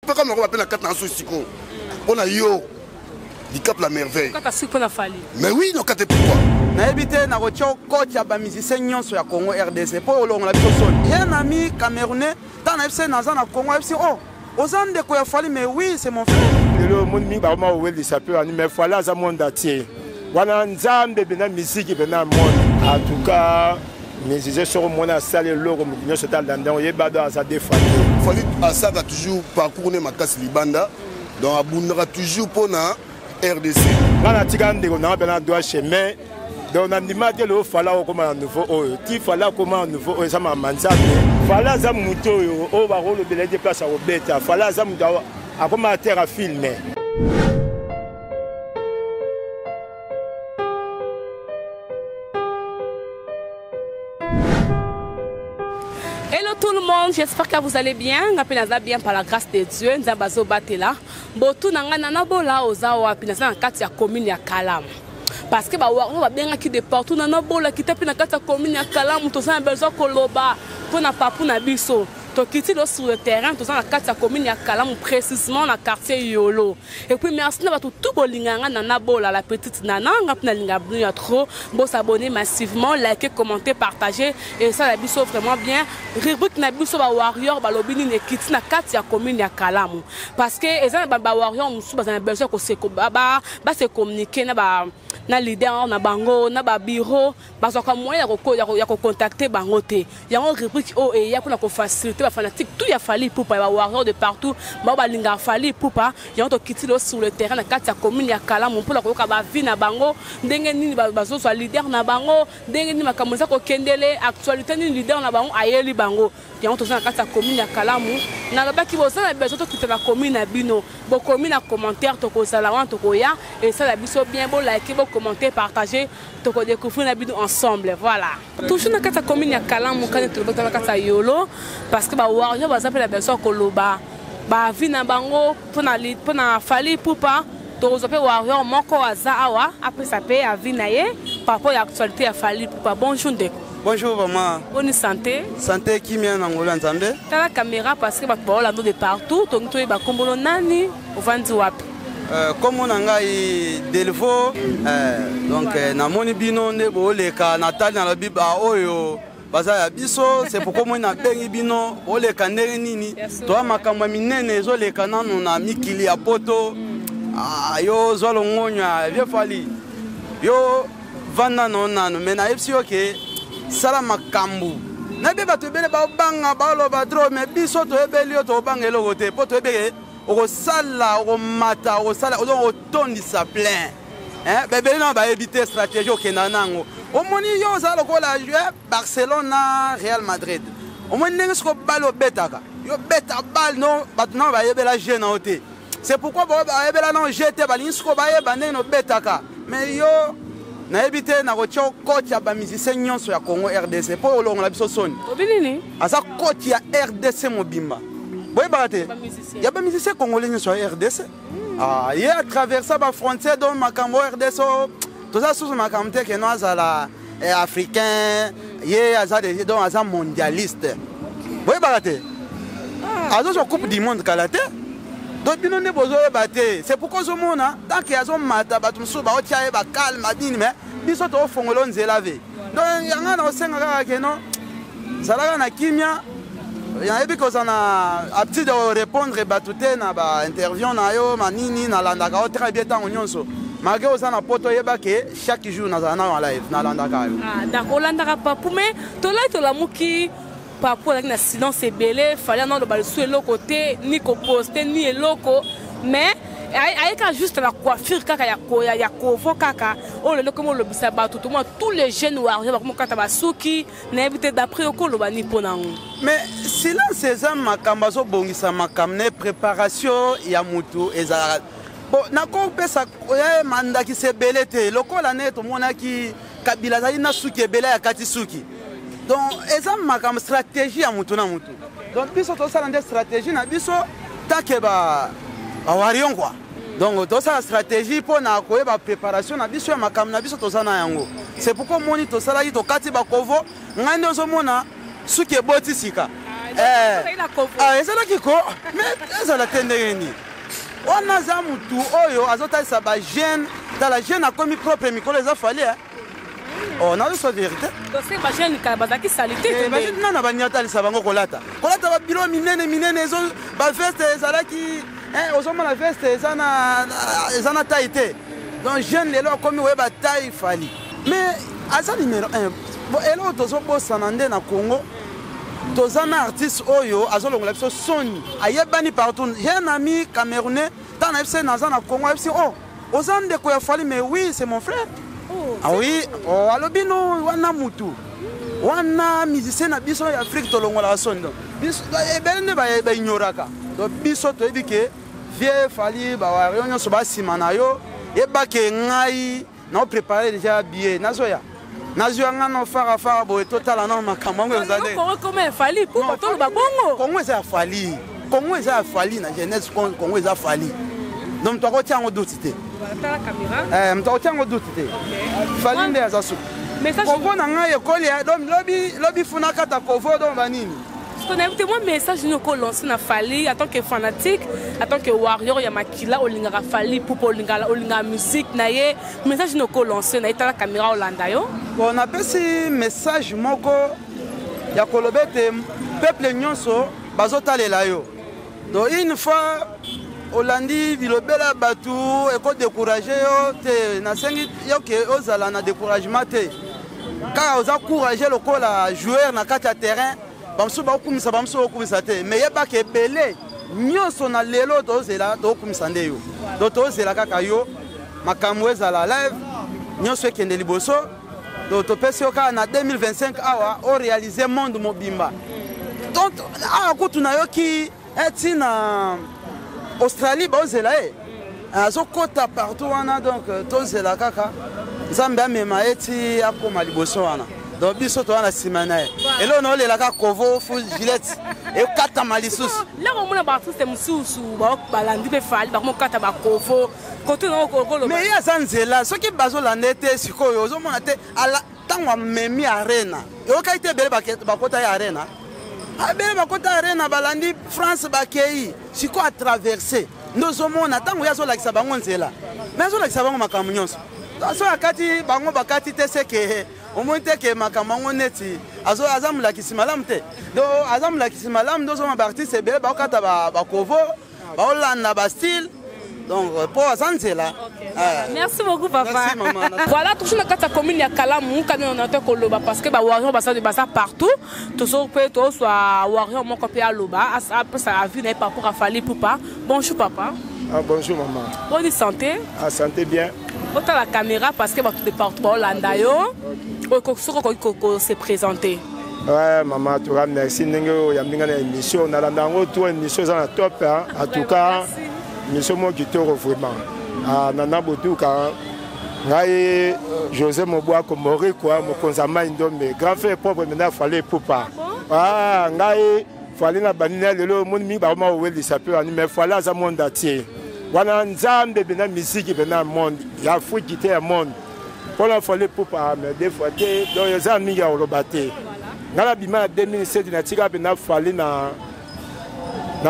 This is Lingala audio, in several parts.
Kaka moko pe na kati na so siko. Pona yo Dicap la merveille. Kaka suki pona Fally. Mais oui, no kate pourquoi? Nayebi te nakotia coach ya bamusicien nyonso ya Congo RDC mpo olongola biso soni. Ye na mi Camerounais ntango nayebisi ye naza na Congo ayebisi oh oza ndeko ya Fally mais oui c'est mon frère. Lelo omoni mingi bakoma kowelisa mpe bani mais Fally aza monde entier wana nzambe mpena miziki mpena monde en tout cas Musicien soki omoni asali eloko moto nyonso te alanda yango yeba do aza de fois te. Fally asalaka toujours parcours ne makasi libanda donc abundaka toujours mpo na RDC. Nga natika ndeko nanga mpe na droit chemin donc nandima te lelo Fally akokoma na nouveau oyo ti Fally akoma na nouveau oyo eza mama Nzambe. Fally aza moto oyo oyo bakolobela ye te place akobeta. Fally aza moto akoma acteur ya film. Hello tout le monde, j'espère que vous allez bien. Nga pe naza bien par la grâce de Dieu. Nzambe azobatela. Botu na nga nana bola oza wapi naza na kati ya commune ya Kalamu. Parce que ba warrior babengaki de partout nana bola kita pe na kati ya commune ya Kalamu toza na besoin koloba pona papu na biso. Tokiti lo sur le terrain toza na kati ya commune ya Kalamu précisément na quartier Yolo. Et puis merci na bato tout bolinga nga nana bola la petite nana nga pe nalinga bino ya trop. Bo s'abonner massivement, liker, commenter, partager et ça la biso vraiment bien. Rubrique na biso ba warrior balobi nini ekiti na kati ya commune ya Kalamu parce que eza na ba warrior mosusu baza na besoin ko se ba ba se communiquer na ba na leader na bango na ba bureau bazwaka moyen ya kocontacte bango te. Yango rubrique oyo eya mpona kofacilite bafanatique tout ya Fally Ipupa ya bawarrior de partout bao balingaka Fally Ipupa. Yango tokiti lelo sur le terrain na kati ya commune ya Kalamu mpona koyoka bavie na bango ndenge nini bazozwa leader na bango ndenge nini makambo eza kokendele actualité nini leader na bango ayeli bango. Yango toza na kati ya commune ya Kalamu. Nalobaki boza na besoin tokita na commune na bino, bokomi na commentaire tokozala wana tokoya esala biso bien. Bo like, bo commenter, partager, toko découvrir na bino ensemble. Voilà, toujours na kati ya commune ya Kalamu kani tolobaki na kati ya Yolo parce que ba warrior baza pe na besoin koloba ba vie na bango mpona Fally Ipupa. Tokozwa pe warrior moko aza awa apesa pe avis na ye par rapport ya actualité ya Fally Ipupa. Bonjour ndeko. Bonjour maman. Bonne santé. Santé kimia na ngolo ya Nzambe. Tala caméra parce que bato baolanda de partout, tongi toyeba kombolo nani, ovandi wapi? Kombo na ngai Delvo, donc namoni bino nde boleka natali nalobi ba oyo baza ya biso, c'est pourquoi moi nabengi bino boleka ndenge nini toya makambo ya minene ezoleka nanu na mikili ya poto. Yo zwa longonya vieux Fally, yo vanda no nanu mais nayebisi yo ke sala makambo nayebi bato ebele babanga baloba trop mais biso toyebeli yo tobanga eloko te po toyebi ke okosala okomata okosala donc otondisa plein. Hein, bebele na bayebi te stratégie okenda nango. Omoni yo oza lokola joueur Barcelone na Real Madrid. Omoni ndenge siko balle obetaka. Yo beta balle no bato na bayebela jeu na yo te. C'est pourquoi ba bayebela na jeu te balingi siko bayeba ndenge no betaka. Mais yo nayebi te nakotia coach ya ba musicien nyonso ya Congo RDC po olongola biso soni. Obi nini? Aza coach ya RDC mobimba. Boyebaka te? Ya ba musicien congolais nyonso ya RDC. Ye a traversa ba frontière donc makambo RDC o, toza susu makambo te ke no azala africain, ye aza de, donc aza mondialiste. Boyebaka te? Azozwa coupe du monde kala te. Donc bino nde bozoyeba te. C'est pourquoi ozomona tant que azomata bato mosusu baotia ye ba calme nini mais biso tofongola nzela ve. Donc yanga na osenga kaka ke no zalaka na kimia. Nayebi kozala na aptitude ya répondre bato te na ba interview na yo manini nalandaka yo très bien ntango nyonso. Malgré oza na poto oyeba ke chaque jour nazala na yo live nalandaka yo. D'accord, olandaka Papou mais tolai tolamuki Papou azalaki na silence ebele, fallait na loba lisusu eloko te, ni koposte ni eloko mais ayeka juste la coiffure kaka ya koya ya kovo kaka oyo lelo komo lobisa bato tomona tous les jeunes warriors bakomo kata basuki nayebi te d'après yo koloba ni mpo nango. Mais silence eza makambo azobongisa makambo na préparation ya mutu ezalaka bon nakopesa mandakisa ebele te lokola ne tomonaki Kabila azali na suki ebele ya kati suki. Donc eza makambo stratégie ya mutu na mutu. Donc biso tosala nde stratégie na biso tant que ba warrior quoi. Donc tosala stratégie mpo na koyeba préparation na biso ya makambo na biso toza na yango. C'est pourquoi omoni tosalaki tokati bakovo ngai nde ozomona suki eboti sika. Eh. Ah, ezalaki ko mais ezala te ndenge nini wana aza mutu oyo azotalisa bajeune. Tala, jeune akomi propre mikolo eza Fally. Oh, nazoso vérité. Bajeune kala bazalaki saleté. Eh, nana bani atalisa bango kolata kolata babilo minene minene, baveste ezalaki, ozomona veste eza na taille te. Donc jeune lelo akomi oyeba taille, Fally. Mais aza numéro 1. Bon, eloko tozobosana nde na Congo, toza na artiste oyo azolongola biso soni, ayebani partout. J'ai un ami camerounais, ntango na yebisi naza na Congo, ayebisi: "Oh, oza ndeko ya Fally?" Mais oui, c'est mon frère. Oh, ah oui, oh, alobi no wana mutu wana musicien na biso ya Afrique tolongolaka soni. Donc biso ebele nde baignoraka. Donc biso toyebi ke vieux Fally, bawario nyonso basima na yo, yebake ngai naoprépare déjà billet, nazoya, nazwa nga no farafara boye, totala nano makambo yango eza. Nde toloba bongo. Kongo eza ya Fally, Kongo eza ya Fally na jeunesse, Kongo eza Fally. Donc moto akotia yango doute te, moto akotia yango doute te. Fally nde aza suki kovo na ngai ekolia. Donc lobi lobi funa kata kovo, donc banini. Nayebi te mwa message nini okolance na Fally en tant que fanatique, en tant que warrior ya makila, olingaka Fally Ipupa, olingaka musique na ye. Message nini okolance na ye? Tala caméra, olanda yo. Bon, napesi message moko ya koloba ete peuple nyonso bazotalela yo. Donc une fois olandi bilobela bato, ekodécourage yo te. Nasengi yo ke ozala na découragement te, kaka oza courage lokola joueur na kati ya terrain. Bamosusu bakokumisa, bamosusu bakokumisa te, mais yebaka ebele nyonso na lelo tozela, tokokumisa nde yo. Donc tozela kaka yo, makambo ezala live nyonso ekende liboso. Donc topesi yo kaka na 2025 awa oréalise monde mobimba. Donc awa kutu nayoki eti na Australie baozela ye, azokɔta partout wana. Donc tozela kaka Nzambe amema ye ti akóma liboso wana. Donc biso toza na nsima na ye. Eloko na olelaka, kovo fu gilete ekatama lisusu. Loko omona baartiste mosusu balandi mpe Fally, bakomokata bakovo kote na okoloba. Mais ye aza nzela, soki bazolanda ye te sikoyo ozomona te ntango amemi Arena, eyokaki te. Ebele bakota ye Arena, ebele bakota Arena, balandi France, bakei sikoyo atraverse nde ozomona ntango ye azolakisa bango nzela. Mais azolakisa bango makambo nyonso, so akati bango bakati te, seke omoni te ke makambo yango neti aza molakisi malamu te. Donc aza molakisi malamu nde ozomona baartiste ebele bakokata bakovo, baolanda bastyle. Donc mpo aza nzela. Merci beaucoup, papa. Merci, maman. Voilà, toujours na kati ya commune ya Kalamu kani na te koloba, parce que bawarrior baza partout. Tozo mpe tozwa warrior moko mpe aloba, apesa avis na ye par rapport à Fally Ipupa. Bonjour, papa. Ah, bonjour maman. Boni santé? Ah, santé bien. Otala caméra parce que bato de partout baolanda yo. Soki okoki kose présenter. Ouais, maman, en tout cas, merci ndenge oyambi nga na émission. Nalanda yango to émission eza na top, hein. En tout cas, émission moko kitoko vraiment. Ah, nana botuka ngai José Mobwako Morikwa, mokonzi ya mai Ndombe, grand frère propre maintenant Fally Ipupa. Ah, ngai Fally na bandi na lelo, omoni mingi bakoma kowelisa mpe bani, mais Fally aza monde entier wana. Nzambe mpena misiki mpena monde ya Afrique te, ya monde mpona Fally Ipupa. Mais deux fois te, donc eza mingi ya koloba te. Ngai nabima na 2007, natika mpena Fally na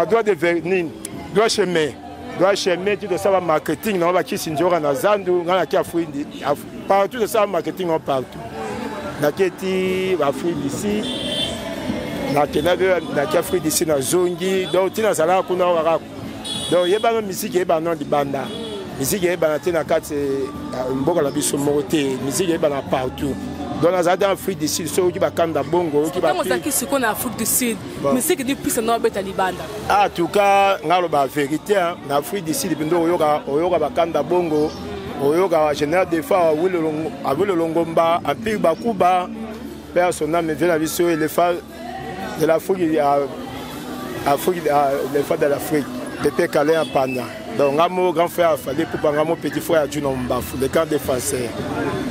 droit de nini, droit chemin, droit chemin ti tosala marketing nango, bakisi nzoka na zandu. Ngai naki Afrique partout, tosala marketing nango partout, nake ti Afrique d'ici, nakenda naki Afrique d'ici, nazongi. Donc ti nazalaka kuna kaka. Donc yebana misiki eyebana libanda, misiki eyebana te na kati mboka na biso moko te, misiki eyebana partout. Donc nazalaki en Afrique du Sud, soki oyoki bakanda bongo, oyoki. Ozalaki sikoyo na Afrique du Sud, misiki di pisa na obeta libanda? En tout cas, nga aloba vérité, na Afrique du Sud mpenza oyoka, oyoka bakanda bongo, oyoka général Defa Awilo Longomba, Empire Bakuba, père son âme, vie na biso, éléphant de l'Afrique, Afrique, l'éléphant de l'Afrique, Pepe Kalin Panda. Donc nga mo grand frère Fally Ipupa, nga mo petit frère ya Juno Mbafu, le grand défenseur.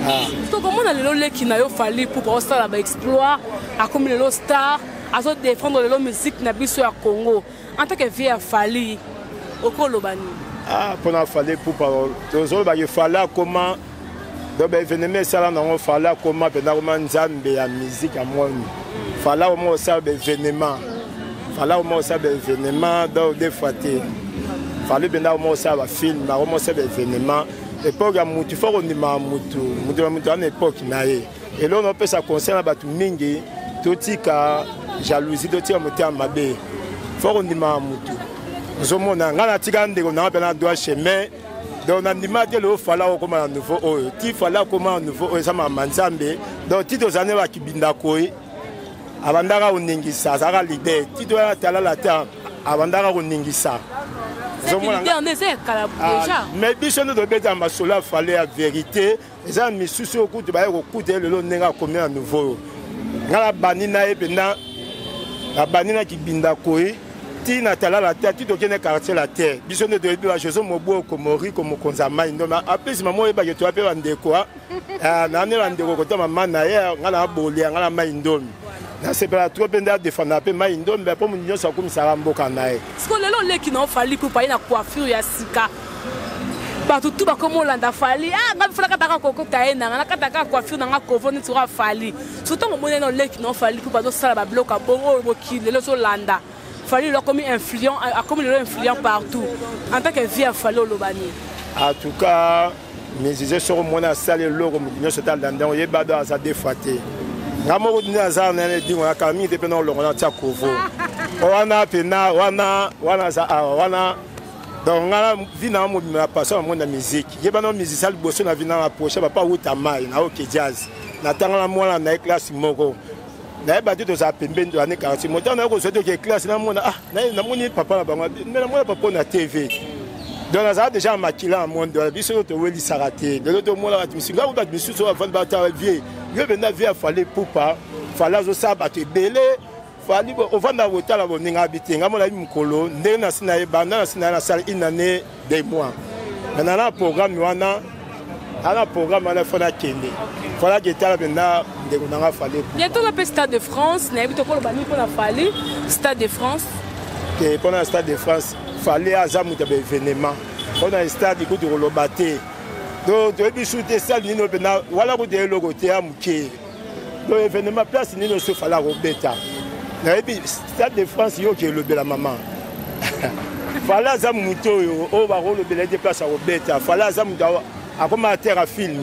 Ah. Tokomona lelo leki na yo Fally Ipupa osala baexploit, akomi lelo star, azodéfendre lelo musique na biso ya Congo. En tant que vieux ya Fally, okoloba nini? Ah, mpona Fally Ipupa, tozolobaki Fally akoma, donc baévénement esala nango. Fally akoma mpenza, akoma Nzambe ya musique ya monde. Fally akoma kosala baévénement. Fally akoma kosala baévénement, donc des fois te. Fally mpenza akoma kosala bafilm, akoma kosala baévénement. Époque ya mutu, fo kondimaka mutu, mutu na mutu ana époque na ye. Eloko naopesa conseil na bato mingi, totika jalousie, totika motema mabe, fo kondimaka mutu. Ozomona, ngai natika ndeko nanga mpe na droit chemin. Donc nandima te lelo Fally akokóma na nouveau oyo. Ti Fally akóma na nouveau oyo, eza mama Nzambe. Donc ti tozali ne bakibinda koi, abandaka koningisa, azalaka leader. Ti toya talala te, abandaka koningisa. Mais biso nde tobeta masolo ya Fally ya vérité. Eza misusu oyo kutu baye kokuta ye lelo ndenge akomi na nouveau oyo. Ngai nabandi na ye mpenza, nabandi na kibinda koi ti na talala te, ti tokende quartier la te. Biso nde toyebi ba José Moboko Moriko, mokonzi ya mai ndombe. Apesi mama oyebaki, toya mpe bandeko na nde bandeko kota mama na ye. Ngai na bolia, ngai na mai ndombe, nasepela trop mpe nde adefendaka mpe mai ndombe, mpo moto nyonso akumisaka mboka na ye. Siko lelo oleki na oFally Ipupa ye na coiffure ya sika, bato tu bakoma olanda Fally. Ah, nga bifala kataka kokota ye nanga, nakataka coiffure nanga kovo neti oka Fally. So ntango omoni na oleki na oFally Ipupa azosala babiloko ya bongo oyo, mokili lelo ozolanda Fally. Lelo akomi influent, akomi lelo influent partout. En tant que vie ya Fally, oloba nini? En tout cas, musicien, soki omoni asali eloko, moto nyonso talanda yango, yeba do aza deux fois te. Nga moko nde aza nene edingo nakala mingi te mpe na olongo na tia kovo wana mpena wana wana aza awa wana. Donc nga na vie nanga mobima na passion na monde ya musique. Yeba na musicien liboso na vie nanga approche papa wuta mai na OK Jazz, natanga na mwana na ye classe moko, nayeba te tozala pembeni, tozala quartier moko. Ntango naye kozwa toke classe, namona, ah, namoni papa na bango, me namona papa na TV. Donc nazala déjà na makila ya monde wana. Biso oyo towelisaka te, lelo tomona bato misusu, ngai bato misusu oyo bavandi bata vie yo mpenza vie ya Fally Ipupa. Fally azosala bato ebele. Fally ovanda kotala boninga abi te. Ngai mona mokolo ndenge nasi na ye, banda nasi na ye, nasala une année 2 mois, mais nana programme wana, ana programme wana, fo nakende, fo naketala mpenza ndeko nanga Fally. Bientôt na mpe Stade de France, nayebi tokoloba nini mpona Fally, Stade de France? Te, mpona Stade de France, Fally aza moto ya baévénement. Mpona stade kutu koloba te. Donc toyebi su te stade nini mpenza wana, kutu eloko te ya moke. Donc événement, place nini oso Fally akobeta, nayebi Stade de France yoki elobela mama. Fally aza moto oyo oyo bakolobela ete place akobeta. Fally aza moto akoma acteur ya film.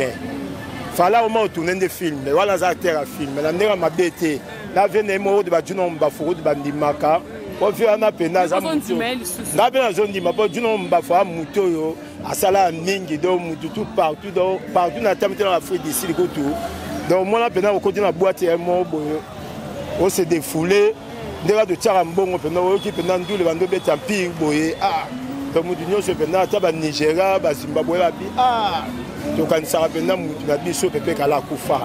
Fally akoma otourne nde film wana, aza acteur ya film na ndenge mabe te. Na vie na ye moko bajuna bafukuti bandimaka po vie wana mpenza aza moto. Nga mpe nazondima mpo Juna Mbafu a moto oyo asala mingi. Donc mutu tout partout, donc partout na tami te na Afrique du Sud kutu. Donc omona mpenza okoti na boîte ya moko boye, ose défoule ndenge totiaka mbongo mpenza, oyoki mpenza ndule bando obeta mpire boye. Ah, donc mutu nyonso mpenza, ata Banigéria, Bazimbabwe babi, ah, tokanisaka mpenza mutu na biso pepe kala akufa,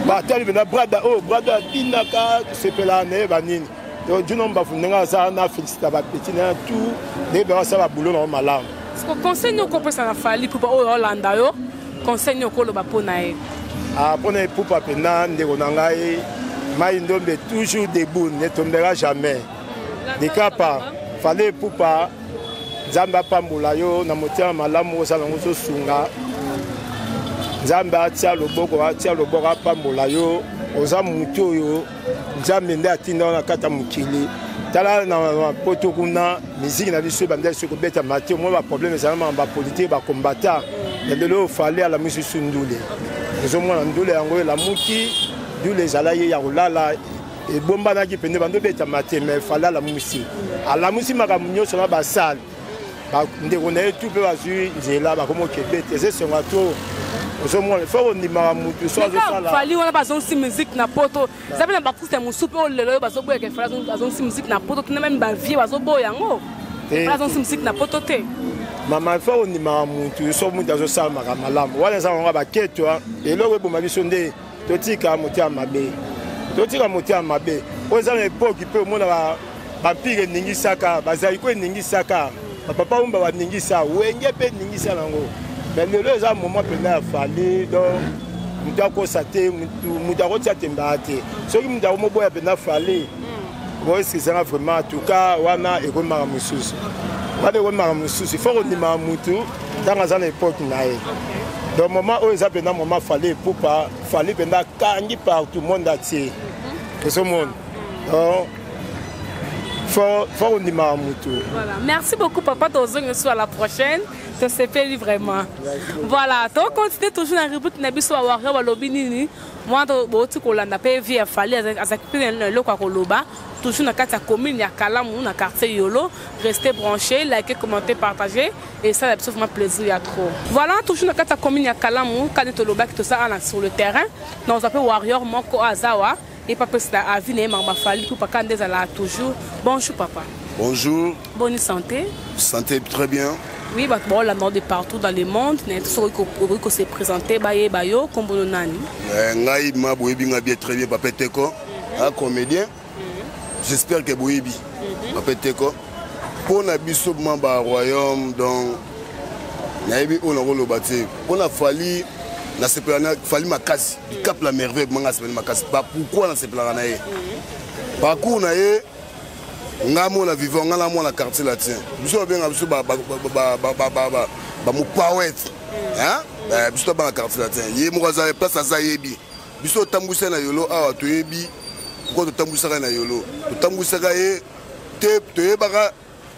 batali mpenza brada oyo, brada abinaka, tosepelaka na ye banini. Donc Juno Mbafu ndenge aza na félicita bapeti na tout ndenge mpe basala babulo nango malamu. Conseil nini okopesa na Fally Ipupa oyo olanda yo? Conseil nini okoloba mpo na ye? Mpo na Ipupa mpenza, ndeko na ngai mai ndombe, toujours debout, ne tombera jamais. Likapa Fally Ipupa, Nzambe apambola yo na motema malamu osala yango, ozosunga. Nzambe atia loboko, atia loboko, apambola yo. Oza motu oyo Nzambe nde atinda wana kati ya mokili. Tala na poto kuna, miziki na biso ebanda biso kobeta mate omoi, baproblème ezala maka bapolitique, bakombata ya lelo oyo. Fally alamusi su ndule, ozomona ndule yango elamuki. Ndule ezalaki ya kolala, ebombanaki pene, bando obeta te, mais Fally alamusi, alamusi makambo nyonso na basale. Bandeko na ye tu mpe bazwi nzela, bakomi okebe te, eza esengo to ozomona fo kondimaka mutu so azosala. Fally wana bazongisi musique na poto. Eza mpe na baartiste mosusu mpe oyo lelo oyo bazoboyaka Fally azongisi musique na poto. Tuna meme bavie bazoboya yango, Fally azongisi musique na poto te. Mama, fo kondimaka mutu so mutu azosala makambo malamu wana, eza bango baketwa. Eloko eboma biso nde totika motema mabe, totika motema mabe oyo eza na époque mpe omona bampire eningisaka, bazali ko eningisaka, bapapa wumba baningisa, Wenge mpe eningisa nango. Mais lelo eza moment mpenza ya Fally. Donc moto akosa te, moto akotia tembaka te. Soki moto akomoboya mpenza Fally, boexcusanga vraiment. En tout cas wana ekomaka mosusu, wana ekomaka mosusu. Il faut kondimaka motu ntango aza na époque na ye. Donc moment oyo eza mpenza moment Fally Ipupa. Fally mpenza akangi partout, monde entier ezomona. Donc Fo kondimaka motu. Voilà. Merci beaucoup papa, tozongi so à la prochaine. Tosepeli vraiment. Voilà, tocontinue toujours na rubrique na biso ba warrior balobi nini. Mwa bouti kolanda mpe vie ya Fally, azalaki mpe na eloko ya koloba, toujours na kati ya commune ya Kalamu, na quartier Yolo. Restez branchés, likez, commentez, partagez et ça biso vraiment plaisir ya trop. Voilà, toujours na kati ya commune ya Kalamu, kani tolobaki toza ana sur le terrain na ozwa mpe warrior moko azawa ye papa esila avis na ye makambo Fally Ipupa ka nde ezalaka toujours. Bonjour papa. Bonjour. Bonne santé? Santé très bien. Oui, bato baolanda de partout dans le monde. Na soki okoki kose présenter, bayeba yo, kombono nani? Ngai ma boyebi nga bien, très bien, papa Teko, un comédien. J'espère que boyebi papa Teko mpo na biso ma baroyaume. Donc nayebi oyo nakoloba te mpo na Fally. Nasepela na Fally makasi, Dicap la Merveille. Manga asepeli makasi. Pourquoi nasepelaka na ye? Parcours na ye, nga mona vivant, nga na mwana Quartier Latin. Biso babenga biso bamopawete, biso to bana Quartier Latin. Ye moko aza place, aza yebi biso totambwisa na Yolo awa. Toyebi pourquoi totambwisaka na Yolo. Totambwisaka ye te, toyebaka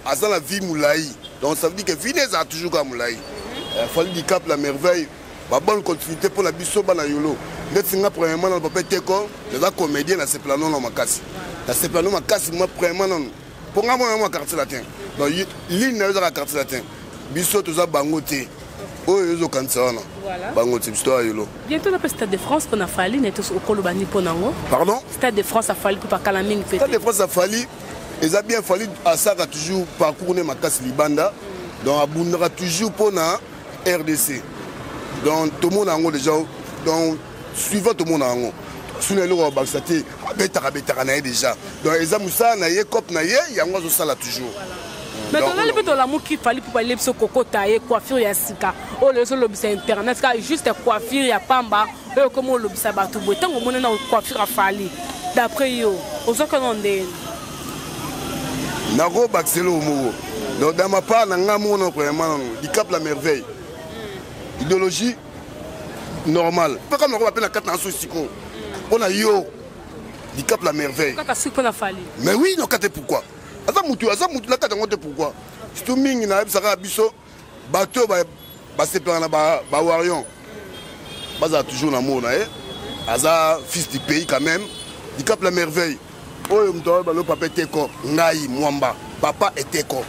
aza na vie molai. Donc ça veut dire que vie ne ezala toujours kaka molai. Fally Dicap la Merveille, babonne continuité mpo na biso bana Yolo. Ndeti nga premièrement nano, papa Teko, naza comédien, nasepela nono makasi, nasepela no makasi. Ma premièrement nano, mpo nga mwana mwa Quartier Latin, donc ligne na yo ezaka Quartier Latin. Biso toza bango te oyo ezokanisa wana, bango te, biso toya Yolo. Bientôt na mpe Stade de France mpo na Fally nete, okoloba nini mpo nango? Pardon? Stade de France a Fally mpo pakala mingi mpe. Stade de France a Fally eza bien. Fally asaka toujours parcours ne makasi libanda, donc abundaka toujours mpo na RDC. Donc tomona yango déjà, donc suivant tomona yango suna eloko babakisa te. Abetaka betaka na ye déjà, donc eza mosala na ye, cope na ye, yango azosala toujours. Mais tozali mpe tolamuki, Fally mpo bayebi biso kokota ye coiffure ya sika oyo ezolobisa internet, kaka juste coiffure ya pamba oyo komi olobisa bato boye. Ntango omoni na coiffure a Fally, d'après yo ozwaka no ndeni? Nakobakisa eloko moko. Donc dans ma part na nga moko, premièrement nano, Dicap la Merveille, idéologie normale mpe kama nakoba mpe na kati na so sikoyo mpo na yo, Dicap la Merveille. Kaka suki mpo na Fally? Mais oui, noka te. Pourquoi? Aza mutu, aza mutu na kati yango te. Pourquoi? Surtout mingi nayebisaka biso bato oyo basepelaka na bawarrior, bazala toujours na mot na ye. Aza fils du pays quand même, Dicap la Merveille. Oyo moto oyo balo papa Eteko, ngai mwamba papa Eteko,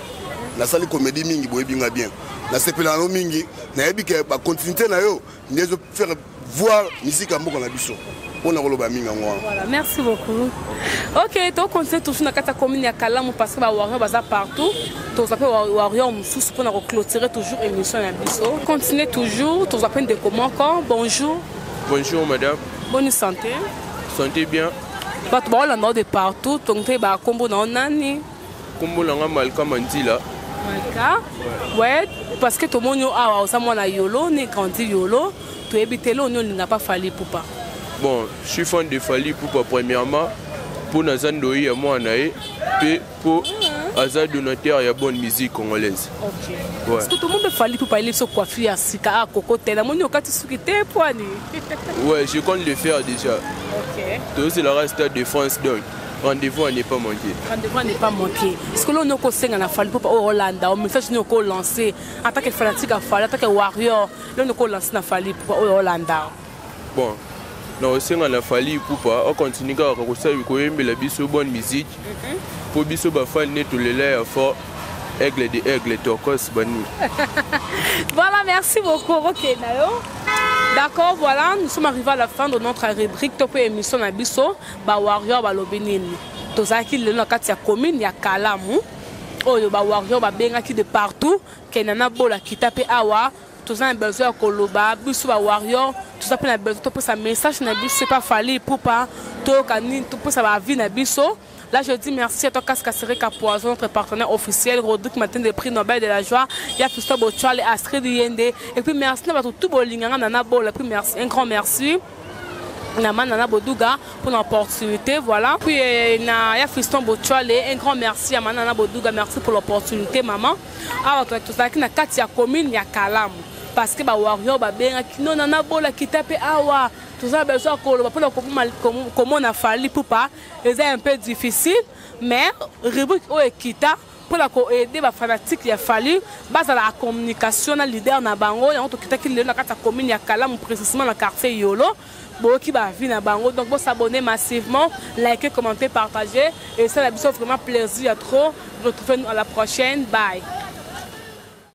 nasali comédie mingi, boyebi nga bien, nasepelaka no mingi. Nayebi ke bacontinuité na yo nde ezofaire voir musique ya mboka na biso. Mpona koloba mingi yango wana. Voilà, merci beaucoup. Ok, tocontinue toujours na kati ya commune ya Kalamu parce que bawarrior baza partout. Tozwa mpe warrior mosusu mpona koclôturer toujours émission na biso. Continue toujours, tozwa mpe ndeko moko. Bonjour. Bonjour madame. Bonne santé? Santé bien. Bato baolanda de partout, tongo mpe bakombo na yo nani? Kombo na nga Malka Mandila. Malka, ouais, parce que tomoni yo awa, oza mwana Yolo, né grandi Yolo. Toyebi te lelo oni olinga pa Fally Ipupa. Bon, je suis fan de Fally Ipupa premièrement mpo naza ndoi ya mwana ye, mpe mpo aza donateur ya bonne musique congolaise. Ok. Ouais. Parce que tomoni mpe Fally Ipupa ayeli biso coiffure ya sika akoko te. Namoni okati suki te poani. Ouais, je compte le faire déjà. Ok. Tozelaka Stade de France, donc rendez-vous à ne pas manquer. Rendez-vous à ne pas manquer. Parce que là, on a kosenga na Fally Ipupa oyo olanda o message nini okolancer en tant que fanatique ya Fally, en tant que warrior, lelo okolancer na Fally Ipupa oyo olanda? Bon, na kosenga na Fally Ipupa akontinue kaka kosala, koyembela biso bonne musique, mpo biso bafani nde tolela ya fort, aigle de aigle, tokos bani. Voilà, merci beaucoup. Ok, Nayo. D'accord, voilà, nous sommes arrivés à la fin de notre rubrique Top émission na biso, ba warrior balobi nini. Tozalaki lelo na kati ya commune ya Kalamu. Oyo ba warrior babengaki de partout, ke nana bola kita pe awa, toza na besoin ya koloba. Biso ba warrior toza mpe na besoin topesa message na biso epa Fally Ipupa, toyoka nini, topesa baavis na biso. Là, je dis merci à toi, Casca Sereka Poison, notre partenaire officiel, Rodrigue Matin de prix Nobel de la joie, Ya Fiston Bochale, Astrid Yende. Et puis merci à tout Bolinganga, Nana Bol. Et puis merci, un grand merci na Nana Boduga pour l'opportunité, voilà. Puis na ya Fiston Bochale, un grand merci à Nana Boduga, merci pour l'opportunité, maman. Awa tozalaki na kati ya commune ya Kalamu parce que ba warrior babengaki no Nana Bola kita pe awa. Toza besoin ya koloba mpona komona Fally Ipupa eza un peu difficile, mais rubrique oyo ekita mpona koaider bafanatiques ya Fally bazala communication na leader na bango. Yango tokitaki lelo na kati ya commune ya Kalamu, précisément na quartier Yolo. Boyoki baavis na bango. Donc bosabonner massivement, liker, commenter, partager et ça na biso vraiment plaisir ya trop. Retrouvez nous à la prochaine, bye.